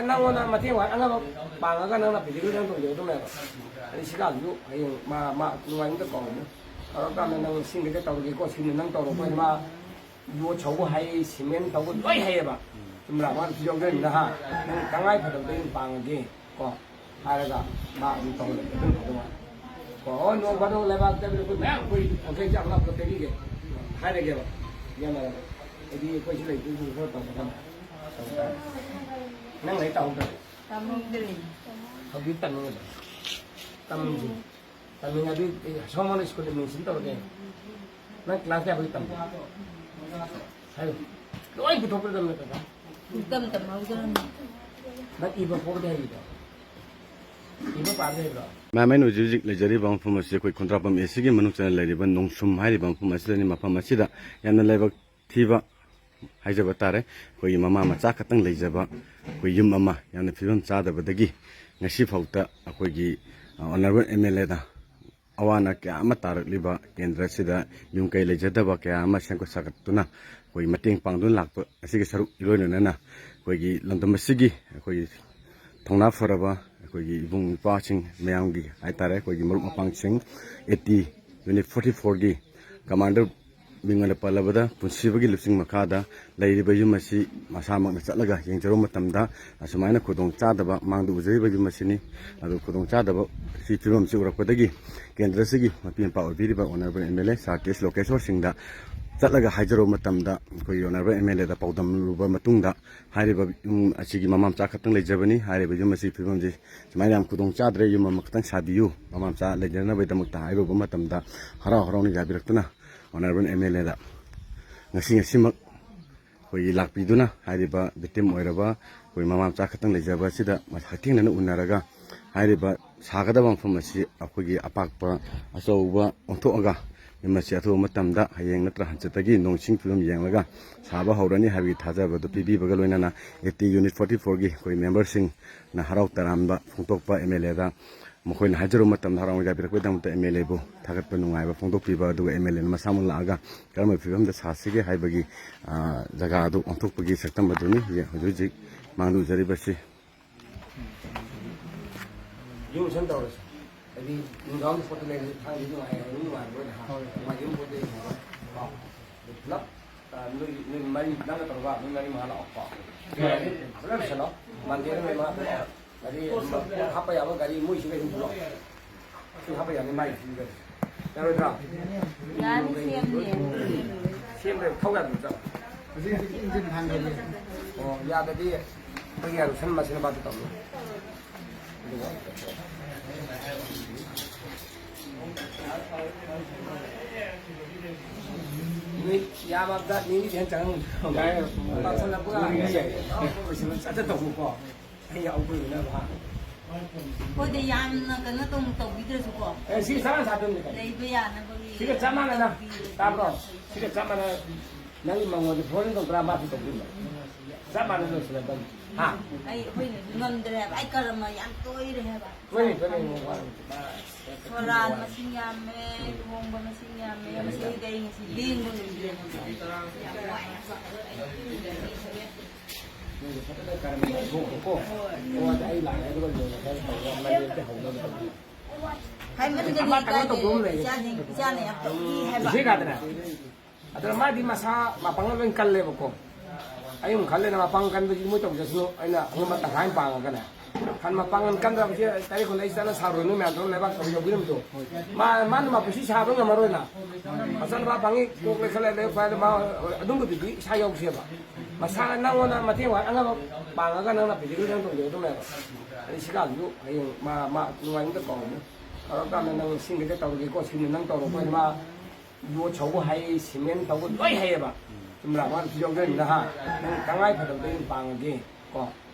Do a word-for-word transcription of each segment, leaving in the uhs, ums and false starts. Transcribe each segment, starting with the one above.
ꯅꯪꯉꯣꯟꯗ ꯃꯇꯦꯡ ꯄꯥꯡ-, ꯑꯉꯝꯕ ꯄꯥꯡꯉꯒ ꯅꯪꯅ ꯄ꯭ꯔꯤꯊꯤꯕꯤꯗ ꯅꯪ ꯇꯧꯖꯒꯗꯕꯅꯦꯕ꯫ ꯑꯗꯩ ꯁꯤꯒꯥꯗꯨꯁꯨ ꯍꯌꯦꯡ ꯃꯥ, ꯃꯥ ꯅꯨꯡꯉꯥꯏꯅꯤꯡꯗ ꯀꯧꯔꯅꯤ꯫ ꯇꯧꯔꯀꯥꯟꯗ ꯅꯪ ꯁꯤꯡꯒꯩꯗ ꯇꯧꯔꯒꯦꯀꯣ, ꯁꯤꯅ ꯅꯪ ꯇꯧꯔꯣꯀꯣ ꯍꯥꯏꯗꯤ ꯃꯥ ꯌꯣꯠ ꯁꯧꯕ ꯍꯩ, ꯁꯤꯃꯦꯟ ꯇꯧꯕ ꯂꯣꯏ ꯍꯩꯌꯦꯕ꯫ ꯆꯨꯝꯕ꯭ꯔꯥ? ꯃꯥꯅ ꯌꯥꯎꯖꯔꯤꯕꯅꯤꯅ ꯍꯥ, ꯅꯪ ꯇꯉꯥꯏ ꯐꯗꯕꯗ ꯑꯩꯅ ꯄꯥꯡꯉꯒꯦ ꯀꯣ ꯍꯥꯏꯔꯒ ꯃꯥ ꯑꯗꯨꯝ ꯇꯧꯍꯜꯂꯒꯦ, ꯑꯗꯨꯝ ꯐꯗꯧ ꯃꯥꯜꯂꯦ꯫ ꯀꯣ, ꯑꯣ, ꯅꯣꯡ ꯐꯥꯗꯣꯛ ꯂꯩꯕꯥꯛꯇ ꯑꯩꯈꯣꯏ ꯃꯌꯥꯝ ꯑꯩꯈꯣꯏ ꯄꯣꯠꯆꯩꯁꯦ ꯑꯃ ꯄꯤꯕꯤꯒꯦ ꯍꯥꯏꯔꯒꯦꯕ꯫ ꯌꯥꯅꯔꯕ? ꯍꯥꯏꯗꯤ ꯑꯩꯈꯣꯏꯁꯨ ꯂꯩꯇ꯭ꯔꯤꯁꯤꯡ ꯈꯔ ꯇꯧꯒꯗꯕ꯫ ꯅꯪ ꯂꯥꯏꯔꯤꯛ ꯇꯝꯍꯧꯗ꯭ꯔꯕꯣ? ꯇꯝꯍꯧꯗ꯭ꯔꯦ꯫ ꯍꯧꯖꯤꯛ ꯇꯝꯅꯤꯡꯉꯕ? ꯇꯝꯁꯤ꯫ ꯇꯝꯅꯤꯡꯉꯗꯤ ꯑꯩ ꯁꯣꯝ ꯍꯣꯏ ꯁ꯭ꯀꯨꯜꯗ ꯑꯦꯗꯃꯤꯁꯟ ꯇꯧꯔꯒꯦ꯫ ꯅꯪ ꯀ꯭ꯂꯥꯁ ꯀꯌꯥ ꯐꯥꯎ ꯇꯝꯕ? ꯍꯥꯏꯌꯨ꯫ ꯂꯣꯏ ꯄꯨꯊꯣꯛꯄꯤꯔꯗꯕꯅꯦ ꯀꯀꯥ꯫ ꯁꯨꯡꯇꯝ ꯇꯝꯍꯧꯗ꯭ꯔꯕꯅꯤ꯫ ꯅꯪ ꯏꯕ ꯄꯣꯛꯄꯗꯤ ꯍꯩꯕ꯭ꯔꯣ? ꯏꯕ ꯄꯥꯕꯗꯤ ꯍꯩꯕ꯭ꯔꯣ? ꯃꯌꯥꯝ, ꯑꯩꯅ ꯍꯧꯖꯤꯛ ꯍꯧꯖꯤꯛ ꯂꯩꯖꯔꯤꯕ ꯃꯐꯝ ꯑꯁꯤ ꯑꯩꯈꯣꯏ ꯈꯣꯟꯗ꯭ꯔꯥꯛꯄꯝ ꯑꯦ ꯁꯤꯒꯤ ꯃꯅꯨꯡ ꯆꯟꯅ ꯂꯩꯔꯤꯕ ꯅꯣꯡꯁꯨꯝ ꯍꯥꯏꯔꯤꯕ ꯃꯐꯝ ꯑꯁꯤꯗꯅꯤ꯫ ꯃꯐꯝ ꯑꯁꯤꯗ ꯌꯥꯝꯅ ꯂꯥꯏꯕꯛ ꯊꯤꯕ ꯍꯥꯏꯖꯕ ꯇꯥꯔꯦ, ꯑꯩꯈꯣꯏꯒꯤ ꯃꯃꯥ ꯃꯆꯥ ꯈꯛꯇꯪ ꯂꯩꯖꯕ ꯑꯩꯈꯣꯏ ꯌꯨꯝ ꯑꯃ ꯌꯥꯝꯅ ꯐꯤꯕꯝ ꯆꯥꯗꯕꯗꯒꯤ ꯉꯁꯤ ꯐꯥꯎꯗ ꯑꯩꯈꯣꯏꯒꯤ, ꯑ, ꯑꯣꯅꯔꯦꯕꯜ ꯑꯦꯝ ꯑꯦꯜ ꯑꯦꯗ ꯑꯋꯥ ꯑꯅꯥ ꯀꯌꯥ ꯑꯃ ꯇꯥꯔꯛꯂꯤꯕ ꯀꯦꯟꯗ꯭ꯔ ꯑꯁꯤꯗ ꯌꯨꯝ ꯀꯩ ꯂꯩꯖꯗꯕ ꯀꯌꯥ ꯑꯃ ꯁꯦꯝꯒꯠ ꯁꯥꯒꯠꯇꯨꯅ ꯑꯩꯈꯣꯏ ꯃꯇꯦꯡ ꯄꯥꯡꯗꯨꯅ ꯂꯥꯛꯄ ꯑꯁꯤꯒꯤ ꯁꯔꯨꯛ ꯏꯔꯣꯏꯅꯅ ꯑꯩꯈꯣꯏꯒꯤ ꯂꯝꯗꯝ ꯑꯁꯤꯒꯤ ꯑꯩꯈꯣꯏꯒꯤ ꯊꯧꯅꯥ ꯐꯔꯕ ꯑꯩꯈꯣꯏꯒꯤ ꯏꯕꯨꯡ ꯏꯄ꯭ꯋꯥꯁꯤꯡ ꯃꯌꯥꯝꯒꯤ ꯍꯥꯏꯇꯥꯔꯦ, ꯑꯩꯈꯣꯏꯒꯤ ꯃꯔꯨꯞ ꯃꯄꯥꯡꯁꯤꯡ, ꯑꯦ ꯇꯤ ꯌꯨꯅꯤꯠ ꯐꯣꯔꯇꯤ ꯐꯣꯔꯒꯤ ꯀꯃꯥꯟꯗꯔ ꯃꯤꯡ ꯑꯣꯏꯅ ꯄꯜꯂꯕꯗ ꯄꯨꯟꯁꯤꯕꯒꯤ ꯂꯨꯆꯤꯡ ꯃꯈꯥꯗ ꯂꯩꯔꯤꯕ ꯌꯨꯝ ꯑꯁꯤ ꯃꯁꯥꯃꯛꯅ ꯆꯠꯂꯒ ꯌꯦꯡꯖꯔꯨꯕ ꯃꯇꯝꯗ ꯑꯁꯨꯃꯥꯏꯅ ꯈꯨꯗꯣꯡ ꯆꯥꯗꯕ ꯃꯥꯡꯗ ꯎꯖꯔꯤꯕ ꯌꯨꯝ ꯑꯁꯤꯅꯤ꯫ ꯑꯗꯨ ꯈꯨꯗꯣꯡ ꯆꯥꯗꯕ ꯁꯤ ꯐꯤꯕꯝꯁꯤ ꯎꯔꯛꯄꯗꯒꯤ ꯀꯦꯟꯗ꯭ꯔꯁꯤꯒꯤ ꯃꯄꯤ ꯃꯄꯥ ꯑꯣꯏꯕꯤꯔꯤꯕ ꯑꯣꯅꯔꯦꯕꯜ ꯑꯦꯝ ꯑꯦꯜ ꯑꯦ ꯁꯥꯔ ꯀꯦ ꯑꯦꯁ ꯂꯣꯀꯦꯁꯣꯔ ꯁꯤꯡꯗ ꯆꯠꯂꯒ ꯍꯥꯏꯖꯔꯨꯕ ꯃꯇꯝꯗ ꯑꯩꯈꯣꯏꯒꯤ ꯑꯣꯅꯔꯦꯕꯜ ꯑꯦꯝ ꯑꯦꯜ ꯑꯦꯗ ꯄꯥꯎꯗꯝꯂꯨꯕ ꯃꯇꯨꯡꯗ ꯍꯥꯏꯔꯤꯕ ꯌꯨꯝ ꯑꯁꯤꯒꯤ ꯃꯃꯥ ꯃꯆꯥ ꯈꯛꯇꯪ ꯂꯩꯖꯕꯅꯤ꯫ ꯍꯥꯏꯔꯤꯕ ꯌꯨꯝ ꯑꯁꯤꯒꯤ ꯐꯤꯕꯝꯁꯤ ꯁꯨꯃꯥꯏꯅ ꯌꯥꯝ ꯈꯨꯗꯣꯡ ꯆꯥꯗ꯭ꯔꯦ, ꯌꯨꯝ ꯑꯃꯈꯛꯇꯪ ꯁꯥꯕꯤꯌꯨ, ꯃꯃꯥ ꯃꯆꯥ ꯂꯩꯖꯅꯕꯒꯤꯗꯃꯛꯇ ꯍꯥꯏꯔꯨꯕ ꯃꯇꯝꯗ ꯍꯔꯥꯎ ꯍꯔꯥꯎꯅ ꯌꯥꯕꯤꯔꯛꯇꯨꯅ ꯑꯣꯅꯔꯦꯕꯜ ꯑꯦꯝ ꯑꯦꯜ ꯑꯦꯗ ꯉꯁꯤ ꯉꯁꯤꯃꯛ ꯑꯩꯈꯣꯏꯒꯤ ꯂꯥꯛꯄꯤꯗꯨꯅ ꯍꯥꯏꯔꯤꯕ ꯚꯤꯛꯇꯤꯝ ꯑꯣꯏꯔꯕ ꯑꯩꯈꯣꯏ ꯃꯃꯥ ꯃꯆꯥ ꯈꯛꯇꯪ ꯂꯩꯖꯕ ꯑꯁꯤꯗ ꯍꯛꯊꯦꯡꯅꯅ ꯎꯅꯔꯒ ꯍꯥꯏꯔꯤꯕ ꯁꯥꯒꯗꯕ ꯃꯐꯝ ꯑꯁꯤ ꯑꯩꯈꯣꯏꯒꯤ ꯑꯄꯥꯛꯄ ꯑꯆꯧꯕ ꯑꯣꯟꯊꯣꯛꯑꯒ ꯌꯨꯝ ꯑꯁꯤ ꯑꯊꯨꯕ ꯃꯇꯝꯗ ꯍꯌꯦꯡ ꯅꯠꯇ꯭ꯔ ꯍꯪꯆꯤꯠꯇꯒꯤ ꯅꯣꯡ ꯏꯁꯤꯡ ꯐꯤꯕꯝ ꯌꯦꯡꯂꯒ ꯁꯥꯕ ꯍꯧꯔꯅꯤ ꯍꯥꯏꯕꯒꯤ ꯊꯥꯖꯕꯗꯨ ꯄꯤꯕꯤꯕꯒ ꯂꯣꯏꯅꯅ ꯑꯦ ꯇꯤ ꯌꯨꯅꯤꯠ ꯐꯣꯔꯇꯤ ꯐꯣꯔꯒꯤ ꯑꯩꯈꯣꯏ ꯃꯦꯝꯕꯔꯁꯤꯡꯅ ꯍꯔꯥꯎ ꯇꯔꯥꯝꯕ ꯐꯣꯡꯗꯣꯛꯄ ꯑꯦꯝ ꯑꯦꯜ ꯑꯦꯗ ꯃꯈꯣꯏꯅ ꯍꯥꯏꯖꯔꯨꯕ ꯃꯇꯝꯗ ꯍꯔꯥꯎꯅ ꯌꯥꯕꯤꯔꯛꯄꯒꯤꯗꯃꯛꯇ ꯑꯦꯝ ꯑꯦꯜ ꯑꯦꯕꯨ ꯊꯥꯒꯠꯄ ꯅꯨꯡꯉꯥꯏꯕ ꯐꯣꯡꯗꯣꯛꯄꯤꯕ, ꯑꯗꯨꯒ ꯑꯦꯝ ꯑꯦꯜ ꯑꯦꯅ ꯃꯁꯥꯃꯛ ꯂꯥꯛꯑꯒ ꯀꯔꯝꯕ ꯐꯤꯕꯝꯗ ꯁꯥꯁꯤꯒꯦ ꯍꯥꯏꯕꯒꯤ, ꯑ, ꯖꯒꯥ ꯑꯗꯨ ꯑꯣꯟꯊꯣꯛꯄꯒꯤ ꯁꯛꯇꯝ ꯑꯗꯨꯅꯤ ꯍꯧꯖꯤꯛ ꯍꯧꯖꯤꯛ ꯃꯥꯡꯗ ꯎꯖꯔꯤꯕꯁꯤ꯫ ꯌꯨꯝ ꯁꯟ ꯇꯧꯔꯁꯤ꯫ ꯍꯥꯏꯗꯤ ꯅꯨꯡꯗꯥꯡ ꯄꯣꯠꯇꯨ ꯂꯩꯔꯗꯤ ꯊꯥꯡꯗꯤ ꯅꯨꯡꯉꯥꯏ, ꯑꯗꯨꯝ ꯅꯨꯡꯉꯥꯏꯔꯣꯏ ꯅꯍꯥ꯫ ꯍꯣꯏ꯫ ꯅꯨꯡꯉꯥꯏꯕ ꯄꯣꯠꯇꯨ ꯌꯦꯡꯉꯒ ꯀꯣ꯫ ꯑꯗꯨ ꯄꯨꯂꯞ, ꯑ, ꯅꯣꯏ, ꯅꯣꯏ ꯃꯔꯤ, ꯅꯪꯒ ꯇꯧꯔꯒ ꯅꯣꯏ ꯃꯔꯤ ꯃꯉꯥ ꯂꯥꯛꯑꯣ ꯀꯣ꯫ ꯌꯥꯏ꯫ ꯐꯖꯅ ꯂꯣꯏꯁꯤꯜꯂꯣ꯫ ꯃꯟꯗꯦꯗ ꯅꯣꯏ ꯃꯉꯥ ꯄꯨꯂꯞ꯫ ꯒꯥꯔꯤ ꯍꯥꯞꯄ ꯌꯥꯕ ꯒꯥꯔꯤ ꯃꯣꯏꯁꯤꯒ ꯑꯗꯨꯝ ꯄꯨꯂꯞ꯫ ꯁꯤ ꯍꯥꯞꯄ ꯌꯥꯅꯤ, ꯃꯥꯏ ꯁꯤꯒ꯫ ꯌꯥꯔꯣꯏꯗ꯭ꯔꯥ? ꯌꯥꯅꯤ, ꯁꯦꯝꯅꯤ꯫ ꯁꯦꯝꯕ ꯊꯧ ꯌꯥꯗ꯭ꯔꯣ, ꯆꯠꯂꯣ? ꯍꯧꯖꯤꯛ ꯍꯧꯖꯤꯛ ꯏꯟꯖꯤꯟ ꯊꯥꯡꯒꯠꯂꯤ꯫ ꯑꯣ, ꯌꯥꯗ꯭ꯔꯗꯤ ꯑꯩꯈꯣꯏꯒꯤ ꯌꯥꯔꯨꯁꯟ ꯃꯁꯤꯅ ꯕꯥꯇꯨ ꯇꯧꯅꯤ꯫ ꯑꯗꯨꯒ ꯅꯨꯃꯤꯠ ꯌꯥꯝꯃꯕꯗ ꯅꯤꯅꯤꯗꯤ ꯍꯦꯟꯅ ꯆꯪꯉꯝꯃꯣꯏ꯫ ꯌꯥꯏ꯫ ꯄꯥꯛꯁꯜꯂꯛꯄꯒ ꯌꯥꯏ꯫ ꯂꯣꯏꯁꯤꯟꯕ ꯆꯠ ꯆꯠ ꯇꯧꯕꯀꯣ꯫ ꯑꯩ ꯌꯥꯎꯕꯤꯔꯨꯅꯕ꯫ ꯑꯩꯈꯣꯏꯗ ꯌꯥꯝꯅ ꯀꯩꯅꯣ ꯇꯧ-, ꯇꯧꯕꯤꯗ꯭ꯔꯁꯨꯀꯣ꯫ ꯑꯦ, ꯁꯤ ꯆꯞ ꯃꯥꯟꯅ ꯁꯥꯗꯣꯏꯅꯤ ꯀꯩꯅꯣ꯫ ꯂꯩꯕ ꯌꯥꯅꯕꯒꯤ ꯁꯤꯒ ꯆꯞ ꯃꯥꯟꯅꯅ꯫ ꯇꯧꯕꯤꯔꯁꯨ ꯇꯥꯕ꯭ꯔꯣ? ꯌꯥꯝ ꯐꯩ꯫ ꯁꯤꯒ ꯆꯞ ꯃꯥꯟꯅꯅ꯫ ꯅꯪꯒꯤ ꯃꯉꯣꯟꯗ ꯐꯣꯟ ꯇꯧꯗ꯭ꯔꯥ, ꯃꯥꯁꯨ ꯇꯧꯗꯣꯏꯅꯣ? ꯆꯞ ꯃꯥꯟꯅꯅ ꯂꯣꯏꯁꯤꯜꯂꯗꯕꯅꯤ꯫ ꯍꯥ? ꯑꯩ, ꯑꯩꯈꯣꯏꯅꯁꯨ ꯉꯝꯗ꯭ꯔꯦ ꯍꯥꯏꯕ꯫ ꯑꯩ ꯀꯔꯃ ꯌꯥꯝ ꯇꯣꯏꯔꯦ ꯍꯥꯏꯕ꯫ ꯇꯣꯏꯔꯦ, ꯇꯣꯏꯔꯦ, ꯋꯥꯔꯦ꯫ ꯁꯣꯔꯥꯟ ꯃꯁꯤꯡ ꯌꯥꯝꯃꯦ, ꯂꯨꯍꯣꯡꯕ ꯃꯁꯤꯡ ꯌꯥꯝꯃꯦ, ꯃꯁꯤꯗꯤ ꯑꯩ ꯉꯁꯤ ꯂꯦꯡꯕ ꯉꯝꯗ꯭ꯔꯦ꯫ ꯌꯥꯝ ꯋꯥꯏ꯫ ꯅꯣꯏꯁꯨ ꯐꯖꯅ ꯀꯔꯝ ꯇꯧꯊꯣꯛꯈꯣꯀꯣ꯫ ꯍꯣꯏ꯫ ꯑꯣ, ꯑꯗ ꯑꯩ ꯂꯥꯛꯑꯦ, ꯑꯗꯨꯒ ꯂꯣꯏꯔꯒ ꯇꯧꯔꯒ ꯃꯟꯗꯦꯗ ꯍꯧꯅꯕ ꯇꯧꯕꯤꯌꯨ꯫ ꯍꯥꯏꯃꯟꯗꯗꯤ ꯑꯃ ꯇꯪꯒ ꯏꯀꯥꯏꯖꯩ꯫ ꯇꯧꯕ ꯑꯃ ꯂꯩꯌꯦ꯫ ꯏꯆꯥꯁꯤꯡ, ꯏꯆꯥꯅ ꯌꯥꯝ ꯇꯧꯏ ꯍꯥꯏꯕ꯫ ꯏꯆꯦ ꯀꯥꯗꯅ꯫ ꯑꯗꯨꯅ ꯃꯥꯗꯤ ꯃꯁꯥ ꯃꯄꯥꯡꯒꯜ ꯂꯣꯏ ꯀꯜꯂꯦꯕꯀꯣ꯫ ꯑꯩ ꯑꯃꯨꯛ ꯈꯜꯂꯦꯅ ꯃꯄꯥꯡꯒꯜ ꯀꯟꯕꯁꯤ ꯃꯣꯏ ꯇꯧꯖꯁꯅꯨ, ꯑꯩꯅ ꯑꯉꯝꯕ ꯇꯪꯈꯥꯏ ꯑꯃ ꯄꯥꯡꯉꯒꯅꯦ꯫ ꯐꯟ ꯃꯄꯥꯡꯒꯜ ꯀꯟꯗ꯭ꯔꯕꯁꯦ ꯇꯔꯦꯠ ꯈꯨꯟ ꯂꯩ ꯆꯠꯂ ꯁꯥꯔꯣꯏ, ꯅꯣꯏ ꯃꯌꯥꯝ ꯇꯧꯔ ꯂꯩꯕꯥꯛ ꯇꯧꯔ ꯌꯧꯕꯤꯔꯝꯕꯗꯣ꯫ ꯃꯥ, ꯃꯥꯅ ꯃꯄꯨꯟꯁꯤ ꯁꯥꯕ ꯉꯝꯃꯔꯣꯏꯅ꯫ ꯃꯆꯥꯅꯨꯄꯥ ꯐꯪꯉꯤ, ꯀꯣꯛ ꯂꯩꯈꯠꯂꯦ, ꯂꯥꯏꯔꯤꯛ ꯄꯥꯏꯔꯦ, ꯃꯥ ꯑꯗꯨꯝꯕꯗꯨꯗꯤ ꯏꯁꯥ ꯌꯥꯎꯁꯦꯕ꯫ ꯃꯁꯥꯅ ꯅꯪꯉꯣꯟꯗ ꯃꯇꯦꯡ ꯄꯥꯡ-, ꯑꯉꯝꯕ ꯄꯥꯡꯉꯒ ꯅꯪꯅ ꯄꯤꯖꯤꯒꯤ ꯅꯪ ꯇꯧꯖꯒꯗꯧꯅꯦꯕ꯫ ꯑꯗꯩ ꯁꯤꯀꯥꯟꯗꯁꯨ ꯍꯌꯦꯡ ꯃꯥ, ꯃꯥ ꯅꯨꯡꯉꯥꯏꯅꯤꯡꯗ ꯀꯧꯔꯝꯃꯦ꯫ ꯇꯧꯔꯀꯥꯟꯗ ꯅꯪ ꯁꯤꯡꯒꯩꯗ ꯇꯧꯔꯒꯦꯀꯣ, ꯁꯤꯅꯤ ꯅꯪ ꯇꯧꯔꯣꯀꯣ, ꯃꯥ ꯌꯣꯠ ꯁꯧꯕ ꯍꯩ, ꯁꯤꯃꯦꯟ ꯇꯧꯕ ꯂꯣꯏ ꯍꯩꯌꯦꯕ꯫ ꯆꯨꯝꯕ꯭ꯔꯥ? ꯃꯥꯅ ꯌꯥꯎꯖꯔꯤꯕꯅꯤꯅ ꯍꯥ? ꯅꯪ ꯇꯉꯥꯏ ꯐꯗꯕꯗ ꯑꯩꯅ ꯄꯥꯡꯉꯒꯦ ꯀꯣ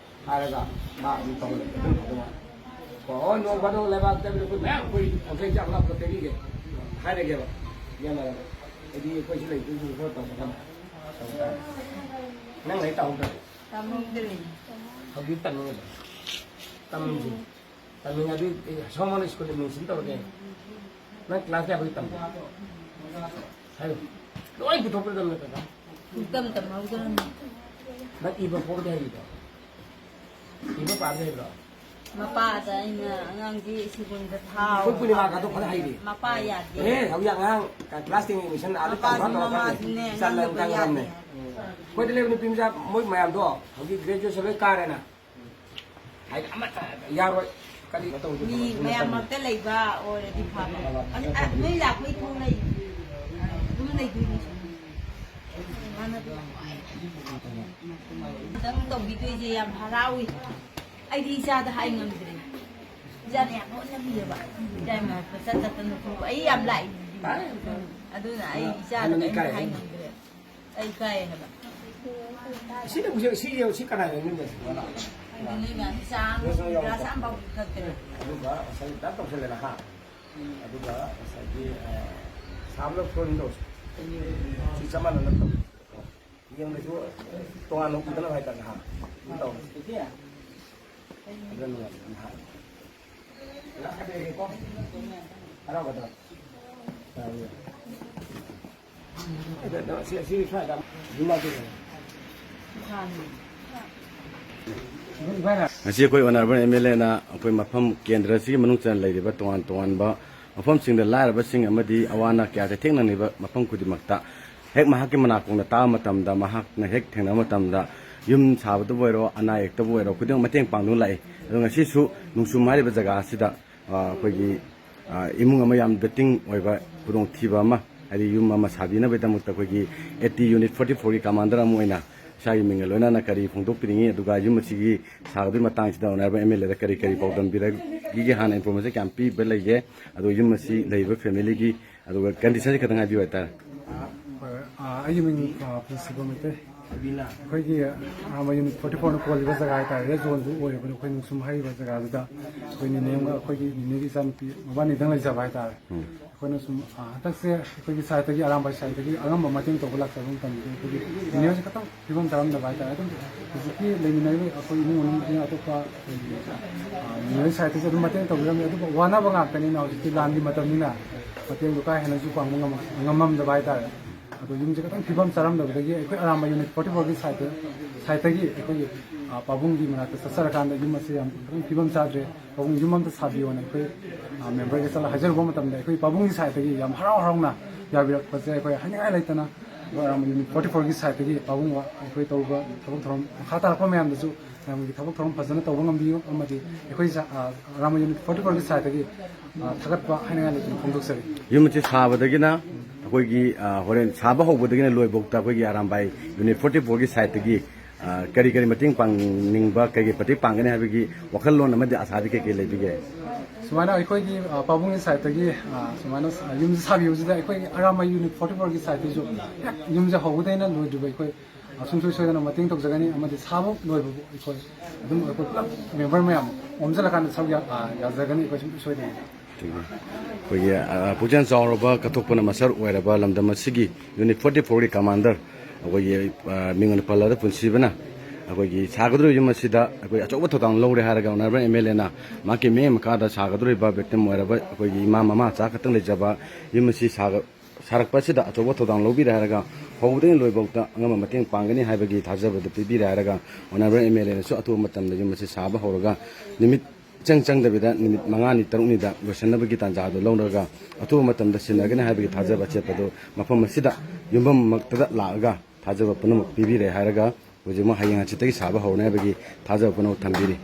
ꯍꯥꯏꯔꯒ ꯃꯥ ꯑꯗꯨꯝ ꯇꯧꯍꯜꯂꯦ꯫ ꯑꯗꯨꯝ ꯐꯗꯧ ꯃꯥꯜꯂꯦ꯫ ꯀꯣ, ꯑꯣ, ꯅꯣꯡ ꯐꯥꯗꯣꯛ ꯂꯩꯕꯥꯛ ꯇꯩꯕꯗ ꯑꯩꯈꯣꯏ ꯃꯌꯥꯝ ꯑꯩꯈꯣꯏ ꯄꯣꯠꯆꯩ ꯆꯥꯛ ꯂꯥꯛꯄ ꯇꯩꯕꯤꯒꯦ ꯍꯥꯏꯔꯒꯦꯕ꯫ ꯌꯥꯅꯔꯒ꯫ ꯍꯥꯏꯗꯤ ꯑꯩꯈꯣꯏꯁꯨ ꯂꯩꯗꯣꯏꯁꯨ ꯈꯔ ꯇꯧꯒꯗꯕ꯫ ꯇꯧ ꯇꯥꯔꯦ꯫ ꯅꯪ ꯂꯥꯏꯔꯤꯛ ꯇꯝꯍꯧꯗ꯭ꯔꯕꯣ? ꯇꯝꯍꯧꯗ꯭ꯔꯦ꯫ ꯍꯧꯖꯤꯛ ꯇꯝꯅꯤꯡꯉꯕ? ꯇꯝꯁꯤ꯫ ꯇꯝꯅꯤꯡꯉꯗꯤ ꯑꯩ ꯁꯣꯝ ꯁ꯭ꯀꯨꯜ ꯑꯦꯗꯃꯤꯁꯟ ꯇꯧꯔꯒꯦ꯫ ꯅꯪ ꯀ꯭ꯂꯥꯁ ꯀꯌꯥ ꯐꯥꯎ ꯇꯝꯕ? ꯍꯥꯏꯌꯨ꯫ ꯂꯣꯏ ꯄꯨꯊꯣꯛꯄꯤꯔꯗꯕꯅꯦ ꯀꯀꯥ꯫ ꯄꯨꯡꯇꯝ ꯇꯝꯍꯧꯗ꯭ꯔꯕꯅꯤ꯫ ꯅꯪ ꯏꯕ ꯄꯣꯛꯄꯗꯤ ꯍꯩꯕ꯭ꯔꯣ? ꯏꯕ ꯄꯥꯕꯗꯤ ꯍꯩꯕ꯭ꯔꯣ? ꯃꯄꯥꯗ ꯑꯩꯅ ꯑꯉꯥꯡꯗꯤ ꯁꯤꯒꯨꯝꯗ ꯊꯥꯎ꯫ ꯑꯩꯈꯣꯏ ꯄꯨꯔꯅꯤꯃꯥꯒꯗꯣ ꯐꯖꯅ ꯍꯩꯔꯤ꯫ ꯃꯄꯥ ꯌꯥꯗꯦ꯫ ꯑꯦ, ꯍꯧꯖꯤꯛ ꯑꯉꯥꯡ class ten admission ꯑꯥꯗ ꯃꯄꯥꯁꯨ ꯇꯝꯕ ꯇꯧꯔꯀꯥꯟꯗ ꯃꯃꯥꯁꯨꯅꯦ ꯏꯆꯥ ꯂꯝ ꯉꯥꯡꯅꯕ ꯀꯥꯡ ꯌꯥꯗꯦ꯫ ꯉꯝꯃꯦ꯫ ꯑꯩꯈꯣꯏꯗ ꯂꯩꯕ ꯅꯨꯄꯤ ꯃꯆꯥ ꯃꯣꯏ ꯃꯌꯥꯝꯗꯣ ꯍꯧꯖꯤꯛ graduation ꯂꯣꯏ ꯀꯥꯔꯦꯅ꯫ ꯍꯥꯏꯗꯤ ꯑꯃꯠꯇ ꯌꯥꯔꯣꯏ꯫ ꯀꯔꯤ ꯇꯧꯗꯣꯏꯅꯣ? ꯃꯤ ꯃꯌꯥꯝ ꯃꯔꯛꯇ ꯂꯩꯕ ꯑꯣꯏꯔꯗꯤ ꯐꯕ꯫ ꯑꯗꯨ, ꯑ, ꯅꯣꯏ ꯂꯥꯛꯄꯩ ꯊꯣꯡ ꯂꯩ꯫ ꯑꯗꯨꯝ ꯂꯩꯗꯣꯏꯅꯤ꯫ ꯃꯥꯅ ꯑꯗꯨꯝ ꯇꯧꯕꯤꯗꯣꯏꯁꯦ ꯌꯥꯝ ꯍꯔꯥꯎꯏ꯫ ꯑꯩꯗꯤ ꯏꯆꯥꯗ ꯍꯥꯏ ꯉꯝꯗ꯭ꯔꯦ꯫ ꯏꯆꯥꯅ ꯌꯥꯝ ꯍꯣꯠꯅꯕꯤꯌꯦꯕ꯫ ꯏꯆꯥ ꯃꯔꯛꯇ ꯆꯠ ꯆꯠꯇꯅ ꯊꯣꯛꯄ꯫ ꯑꯩ ꯌꯥꯝ ꯂꯥꯛꯏ꯫ ꯑꯗꯨꯅ ꯑꯩ ꯏꯆꯥꯗ ꯀꯔꯤꯝ ꯍꯥꯏ ꯉꯝꯗ꯭ꯔꯦ꯫ ꯑꯩ ꯏꯀꯥꯏ ꯍꯥꯏꯕ꯫ ꯁꯤꯅ ꯍꯧꯖꯤꯛ ꯁꯤ ꯌꯦꯡꯉꯨ, ꯁꯤ ꯀꯅꯥꯅꯣ ꯌꯨꯝꯗ? ꯑꯗꯨꯅ ꯏꯆꯥ ꯑꯃ ꯒ꯭ꯂꯥꯁ ꯑꯃꯐꯥꯎ ꯄꯤꯊꯛꯇ꯭ꯔꯦ꯫ ꯑꯗꯨꯒ ꯉꯁꯥꯏ ꯗꯥꯛ ꯇꯧꯁꯜꯂꯦꯅ ꯍꯥ꯫ ꯑꯗꯨꯒ ꯉꯁꯥꯏꯒꯤ, ꯑ, ꯁꯥꯕꯗ ꯐꯣꯟꯗꯣ ꯁꯤ ꯆꯞ ꯃꯥꯟꯅꯅ ꯇꯧ꯫ ꯌꯦꯡꯕꯁꯨ ꯇꯣꯉꯥꯟꯅ ꯎꯗꯅꯕ ꯍꯥꯏꯇꯥꯔꯦ ꯍꯥ꯫ ꯑꯗꯨꯝ ꯇꯧ꯫ ꯑꯗꯨꯅ ꯅꯨꯡꯉꯥꯏꯕꯅꯤ ꯍꯥ꯫ ꯂꯥꯛꯀꯗꯣꯏꯅꯤꯀꯣ꯫ ꯍꯔꯥꯎꯒꯗ꯭ꯔꯣ? ꯉꯁꯤ ꯑꯩꯈꯣꯏ ꯑꯣꯅꯔꯦꯕꯜ ꯑꯦꯝ ꯑꯦꯜ ꯑꯦꯅ ꯑꯩꯈꯣꯏ ꯃꯐꯝ ꯀꯦꯟꯗ꯭ꯔ ꯑꯁꯤꯒꯤ ꯃꯅꯨꯡ ꯆꯟꯅ ꯂꯩꯔꯤꯕ ꯇꯣꯉꯥꯟ ꯇꯣꯉꯥꯟꯕ ꯃꯐꯝꯁꯤꯡꯗ ꯂꯥꯏꯔꯕꯁꯤꯡ ꯑꯃꯗꯤ ꯑꯋꯥ ꯑꯅꯥ ꯀꯌꯥ ꯆꯩꯊꯦꯡ ꯅꯪꯂꯤꯕ ꯃꯐꯝ ꯈꯨꯗꯤꯡꯃꯛꯇ ꯍꯦꯛ ꯃꯍꯥꯛꯀꯤ ꯃꯅꯥꯀꯣꯡꯗ ꯇꯥꯕ ꯃꯇꯝꯗ, ꯃꯍꯥꯛꯅ ꯍꯦꯛ ꯊꯦꯡꯅꯕ ꯃꯇꯝꯗ, ꯌꯨꯝ ꯁꯥꯕꯗꯕꯨ ꯑꯣꯏꯔꯣ, ꯑꯅꯥ ꯑꯌꯦꯛꯇꯕꯨ ꯑꯣꯏꯔꯣ, ꯈꯨꯗꯤꯡꯃꯛ ꯃꯇꯦꯡ ꯄꯥꯡꯗꯨꯅ ꯂꯥꯛꯏ꯫ ꯑꯗꯣ ꯉꯁꯤꯁꯨ ꯅꯣꯡꯁꯨꯝ ꯍꯥꯏꯔꯤꯕ ꯖꯒꯥ ꯑꯁꯤꯗ ꯑ, ꯑꯩꯈꯣꯏꯒꯤ, ꯑ, ꯏꯃꯨꯡ ꯑꯃ ꯌꯥꯝ ꯕꯦꯇꯤꯡ ꯑꯣꯏꯕ ꯈꯨꯗꯣꯡꯊꯤꯕ ꯑꯃ, ꯍꯥꯏꯗꯤ ꯌꯨꯝ ꯑꯃ ꯁꯥꯕꯤꯅꯕꯒꯤꯗꯃꯛꯇ ꯑꯩꯈꯣꯏꯒꯤ A T unit forty four ꯒꯤ commander ꯑꯃ ꯑꯣꯏꯅ ꯏꯁꯥꯒꯤ ꯃꯤꯡꯒ ꯂꯣꯏꯅꯅ ꯀꯔꯤ ꯐꯣꯡꯗꯣꯛꯄꯤꯅꯤꯡꯉꯤ, ꯑꯗꯨꯒ ꯌꯨꯝ ꯑꯁꯤꯒꯤ ꯁꯥꯒꯗꯕꯒꯤ ꯃꯇꯥꯡꯁꯤꯗ ꯑꯣꯅꯔꯦꯕꯜ ꯑꯦꯝ ꯑꯦꯜ ꯑꯦꯗ ꯀꯔꯤ ꯀꯔꯤ ꯄꯥꯎꯗꯝꯕꯤꯔꯒꯦ, ꯍꯥꯟꯅ ꯏꯟꯐꯣꯔꯃꯦꯁꯟ ꯀꯌꯥꯝ ꯄꯤꯕ ꯂꯩꯒꯦ, ꯑꯗꯨꯒ ꯌꯨꯝ ꯑꯁꯤ ꯂꯩꯔꯤꯕ ꯐꯦꯃꯤꯂꯤꯒꯤ, ꯑꯗꯨꯒ ꯀꯟꯗꯤꯁꯟꯁꯤ ꯈꯤꯇꯪ ꯍꯥꯏꯕꯤꯌꯨ ꯍꯥꯏꯇꯥꯔꯦ꯫ ꯑ, ꯑ, ꯑꯩꯒꯤ ꯃꯤꯡ, ꯑ, ꯄ꯭ꯔꯤꯟꯁꯤꯄꯜ ꯃꯩꯇꯩ꯫ ꯑꯩꯈꯣꯏꯒꯤ ꯑꯔꯥꯝꯕꯥꯏ unit forty four ꯅ ꯀꯣꯜꯂꯤꯕ ꯖꯒꯥ ꯍꯥꯏꯇꯥꯔꯦ, red zone ꯁꯨ ꯑꯣꯏꯔꯤꯕꯅꯤ꯫ ꯑꯩꯈꯣꯏ ꯅꯣꯡꯁꯨꯝ ꯍꯥꯏꯔꯤꯕ ꯖꯒꯥꯗꯨꯗ ꯑꯩꯈꯣꯏ ꯅꯤꯅꯦ ꯑꯃꯒ ꯑꯩꯈꯣꯏꯒꯤ ꯅꯤꯅꯦꯒꯤ ꯏꯆꯥꯅꯨꯄꯤ ꯃꯕꯥꯅꯤꯗꯪ ꯂꯩꯖꯕ ꯍꯥꯏꯇꯥꯔꯦ꯫ ꯎꯝ꯫ ꯑꯩꯈꯣꯏꯅ ꯁꯨꯝ, ꯑ, ꯍꯟꯗꯛꯁꯦ ꯑꯩꯈꯣꯏꯒꯤ side ꯇꯒꯤ, ꯑꯔꯥꯝꯕꯥꯏ side ꯇꯒꯤ ꯑꯉꯝꯕ ꯃꯇꯦꯡ ꯇꯧꯕ ꯂꯥꯛꯆꯕ ꯃꯇꯝꯗ ꯑꯩꯈꯣꯏꯒꯤ ꯅꯤꯅꯦ ꯍꯣꯏꯁꯦ ꯈꯤꯇꯪ ꯐꯤꯕꯝ ꯆꯥꯔꯝꯗꯕ ꯍꯥꯏꯇꯥꯔꯦ꯫ ꯑꯗꯨꯝ ꯍꯧꯖꯤꯛꯀꯤ ꯂꯩꯃꯤꯟꯅꯔꯤꯕ ꯑꯩꯈꯣꯏ ꯏꯃꯨꯡ ꯃꯅꯨꯡ ꯑꯇꯣꯞꯄ ꯑꯩꯈꯣꯏꯒꯤ, ꯑ, ꯅꯤꯅꯦ ꯍꯣꯏ side ꯇꯒꯤꯁꯨ ꯑꯗꯨꯝ ꯃꯇꯦꯡ ꯇꯧꯕꯤꯔꯝꯃꯤ꯫ ꯑꯗꯨꯕꯨ ꯋꯥꯅꯕ ꯉꯥꯛꯇꯅꯤꯅ ꯍꯧꯖꯤꯛꯇꯤ ꯂꯥꯟꯒꯤ ꯃꯇꯝꯅꯤꯅ ꯃꯇꯦꯡꯗꯣ ꯀꯥ ꯍꯦꯟꯅꯁꯨ ꯄꯥꯡꯕ ꯉꯝꯃ-, ꯉꯝꯃꯝꯗꯕ ꯍꯥꯏꯇꯥꯔꯦ꯫ ꯑꯗꯣ ꯌꯨꯝꯁꯦ ꯈꯤꯇꯪ ꯐꯤꯕꯝ ꯆꯥꯔꯝꯗꯕꯗꯒꯤ ꯑꯩꯈꯣꯏ ꯑꯔꯥꯝꯕꯥꯏ unit forty four ꯒꯤ side ꯇ, side ꯇꯒꯤ ꯑꯩꯈꯣꯏꯒꯤ, ꯑ, ꯄꯥꯕꯨꯡꯒꯤ ꯃꯅꯥꯛꯇ ꯆꯠꯆꯔꯀꯥꯟꯗ ꯌꯨꯝ ꯑꯁꯤ ꯌꯥꯝ ꯈꯤꯇꯪ ꯐꯤꯕꯝ ꯆꯥꯗ꯭ꯔꯦ, ꯄꯥꯕꯨꯡ ꯌꯨꯝ ꯑꯝꯇ ꯁꯥꯕꯤꯌꯣꯅ ꯑꯩꯈꯣꯏ, ꯑ, ꯃꯦꯝꯕꯔꯒꯤ ꯆꯠꯂ ꯍꯥꯏꯖꯔꯨꯕ ꯃꯇꯝꯗ, ꯑꯩꯈꯣꯏ ꯄꯥꯕꯨꯡꯒꯤ ꯁꯥꯏꯠꯇꯒꯤ ꯌꯥꯝ ꯍꯔꯥꯎ ꯍꯔꯥꯎꯅ ꯌꯥꯕꯤꯔꯛꯄꯁꯦ ꯑꯩꯈꯣꯏ ꯍꯥꯏꯅꯤꯡꯉꯥꯏ ꯂꯩꯇꯅ, ꯑꯩꯈꯣꯏ ꯑꯔꯥꯝꯕꯥꯏ ꯌꯨꯅꯤꯠ ꯐꯣꯔꯇꯤ ꯐꯣꯔꯒꯤ ꯁꯥꯏꯠꯇꯒꯤ ꯄꯥꯕꯨꯡ ꯑꯩꯈꯣꯏ ꯇꯧꯕ ꯊꯕꯛ ꯊꯧꯔꯝ, ꯃꯈꯥ ꯇꯥꯔꯛꯄ ꯃꯌꯥꯝꯗꯁꯨ ꯃꯌꯥꯝꯒꯤ ꯊꯕꯛ ꯊꯧꯔꯝ ꯐꯖꯅ ꯇꯧꯕ ꯉꯝꯕꯤꯌꯨ, ꯑꯃꯗꯤ ꯑꯩꯈꯣꯏ ꯁ-, ꯑ, ꯑꯔꯥꯝꯕꯥꯏ ꯌꯨꯅꯤꯠ ꯐꯣꯔꯇꯤ ꯐꯣꯔꯒꯤ ꯁꯥꯏꯠꯇꯒꯤ, ꯑ, ꯊꯥꯒꯠꯄ ꯍꯥꯏꯅꯤꯡꯉꯥꯏ ꯂꯩꯇꯅ ꯐꯣꯡꯗꯣꯛꯆꯔꯤ꯫ ꯌꯨꯝ ꯑꯁꯤ ꯁꯥꯕꯗꯒꯤꯅ ꯑꯩꯈꯣꯏꯒꯤ, ꯑ, ꯍꯣꯔꯦꯟ ꯁꯥꯕ ꯍꯧꯕꯗꯒꯤꯅ ꯂꯣꯏꯐꯥꯎꯇ ꯑꯩꯈꯣꯏꯒꯤ ꯑꯔꯥꯝꯕꯥꯏ ꯌꯨꯅꯤꯠ ꯐꯣꯔꯇꯤ ꯐꯣꯔꯒꯤ ꯁꯥꯏꯠꯇꯒꯤ, ꯑ, ꯀꯔꯤ ꯀꯔꯤ ꯃꯇꯦꯡ ꯄꯥꯡꯅꯤꯡꯕ, ꯀꯔꯤ ꯀꯔꯤ ꯃꯇꯦꯡ ꯄꯥꯡꯒꯅꯤ ꯍꯥꯏꯕꯒꯤ ꯋꯥꯈꯜꯂꯣꯟ ꯑꯃꯗꯤ ꯑꯁꯥꯗꯤ ꯀꯩ ꯀꯩ ꯂꯩꯕꯤꯒꯦ? ꯁꯨꯃꯥꯏꯅ ꯑꯩꯈꯣꯏꯒꯤ, ꯑ, ꯄꯥꯕꯨꯡꯒꯤ ꯁꯥꯏꯠꯇꯒꯤ, ꯑ, ꯁꯨꯃꯥꯏꯅ, ꯑ, ꯌꯨꯝꯁꯦ ꯁꯥꯕꯤꯕꯁꯤꯗ ꯑꯩꯈꯣꯏꯒꯤ ꯑꯔꯥꯝꯕꯥꯏ ꯌꯨꯅꯤꯠ ꯐꯣꯔꯇꯤ ꯐꯣꯔꯒꯤ ꯁꯥꯏꯠꯇꯒꯤꯁꯨ ꯍꯦꯛ ꯌꯨꯝꯁꯦ ꯍꯧꯕꯗꯩꯅ ꯂꯣꯏꯗ꯭ꯔꯤꯕ ꯑꯩꯈꯣꯏ, ꯑ, ꯁꯨꯡꯁꯣꯏ ꯁꯣꯏꯗꯅ ꯃꯇꯦꯡ ꯇꯧꯖꯒꯅꯤ, ꯑꯃꯗꯤ ꯁꯥꯕ ꯂꯣꯏꯕꯕꯨ ꯑꯩꯈꯣꯏ ꯑꯗꯨꯝ ꯑꯩꯈꯣꯏ ꯄꯨꯂꯞ ꯃꯦꯝꯕꯔ ꯃꯌꯥꯝ ꯑꯣꯝꯁꯤꯜꯂꯀꯥꯟꯗ ꯁꯔꯨꯛ ꯌꯥ-, ꯑ, ꯌꯥꯖꯒꯅꯤ ꯑꯩꯈꯣꯏ ꯁꯨꯡꯁꯣꯏ ꯁꯣꯏꯗꯅ꯫ ꯑꯗꯒꯤ ꯑꯩꯈꯣꯏꯒꯤ, ꯑ, ꯄꯨꯛꯆꯦꯜ ꯆꯥꯎꯔꯕ, ꯀꯠꯊꯣꯛꯄꯅ ꯃꯁꯔ ꯑꯣꯏꯔꯕ ꯂꯝꯗꯝ ꯑꯁꯤꯒꯤ ꯌꯨꯅꯤꯠ ꯐꯣꯔꯇꯤ ꯐꯣꯔꯒꯤ ꯀꯃꯥꯟꯗꯔ, ꯑꯩꯈꯣꯏꯒꯤ, ꯑ, ꯃꯤꯡ ꯑꯣꯏꯅ ꯄꯜꯂꯕꯗ ꯄꯨꯟꯁꯤꯕꯅ ꯑꯩꯈꯣꯏꯒꯤ ꯁꯥꯒꯗꯧꯔꯤꯕ ꯌꯨꯝ ꯑꯁꯤꯗ ꯑꯩꯈꯣꯏ ꯑꯆꯧꯕ ꯊꯧꯗꯥꯡ ꯂꯧꯔꯦ ꯍꯥꯏꯔꯒ ꯑꯣꯅꯔꯦꯕꯜ ꯑꯦꯝ ꯑꯦꯜ ꯑꯦꯅ ꯃꯍꯥꯛꯀꯤ ꯃꯤꯠꯌꯦꯡ ꯃꯈꯥꯗ ꯁꯥꯒꯗꯧꯔꯤꯕ victim ꯑꯣꯏꯔꯕ ꯑꯩꯈꯣꯏꯒꯤ ꯏꯃꯥ ꯃꯃꯥ ꯃꯆꯥ ꯈꯛꯇꯪ ꯂꯩꯖꯕ ꯌꯨꯝ ꯑꯁꯤ ꯁꯥꯒ-, ꯁꯥꯔꯛꯄ ꯑꯁꯤꯗ ꯑꯆꯧꯕ ꯊꯧꯗꯥꯡ ꯂꯧꯕꯤꯔꯦ ꯍꯥꯏꯔꯒ ꯍꯧꯕꯗꯒꯤ ꯂꯣꯏꯐꯥꯎꯇ ꯑꯉꯝꯕ ꯃꯇꯦꯡ ꯄꯥꯡꯒꯅꯤ ꯍꯥꯏꯕꯒꯤ ꯊꯥꯖꯕꯗꯨ ꯄꯤꯕꯤꯔꯦ ꯍꯥꯏꯔꯒ ꯑꯣꯅꯔꯦꯕꯜ ꯑꯦꯝ ꯑꯦꯜ ꯑꯦꯅꯁꯨ ꯑꯊꯨꯕ ꯃꯇꯝꯗ ꯌꯨꯝ ꯑꯁꯤ ꯁꯥꯕ ꯍꯧꯔꯒ ꯅꯨꯃꯤꯠ ꯏꯆꯪ ꯆꯪꯗꯕꯤꯗ ꯅꯨꯃꯤꯠ ꯃꯉꯥꯅꯤ ꯇꯔꯨꯛꯅꯤꯗ ꯂꯣꯏꯁꯤꯟꯅꯕꯒꯤ ꯇꯥꯟꯖꯥꯗꯨ ꯂꯧꯔꯒ ꯑꯊꯨꯕ ꯃꯇꯝꯗ ꯁꯤꯟꯅꯒꯅꯤ ꯍꯥꯏꯕꯒꯤ ꯊꯥꯖꯕ ꯑꯆꯦꯠꯄꯗꯨ ꯃꯐꯝ ꯑꯁꯤꯗ ꯌꯨꯝꯐꯝꯃꯛꯇꯗ ꯂꯥꯛꯑꯒ ꯊꯥꯖꯕ ꯄꯨꯝꯅꯃꯛ ꯄꯤꯕꯤꯔꯦ ꯍꯥꯏꯔꯒ ꯍꯧꯖꯤꯛꯃꯛ ꯍꯌꯦꯡ ꯍꯪꯆꯤꯠꯇꯒꯤ ꯁꯥꯕ ꯍꯧꯔꯅꯤ ꯍꯥꯏꯕꯒꯤ ꯊꯥꯖꯕ ꯄꯨꯝꯅꯃꯛ ꯊꯝꯕꯤꯔꯤ꯫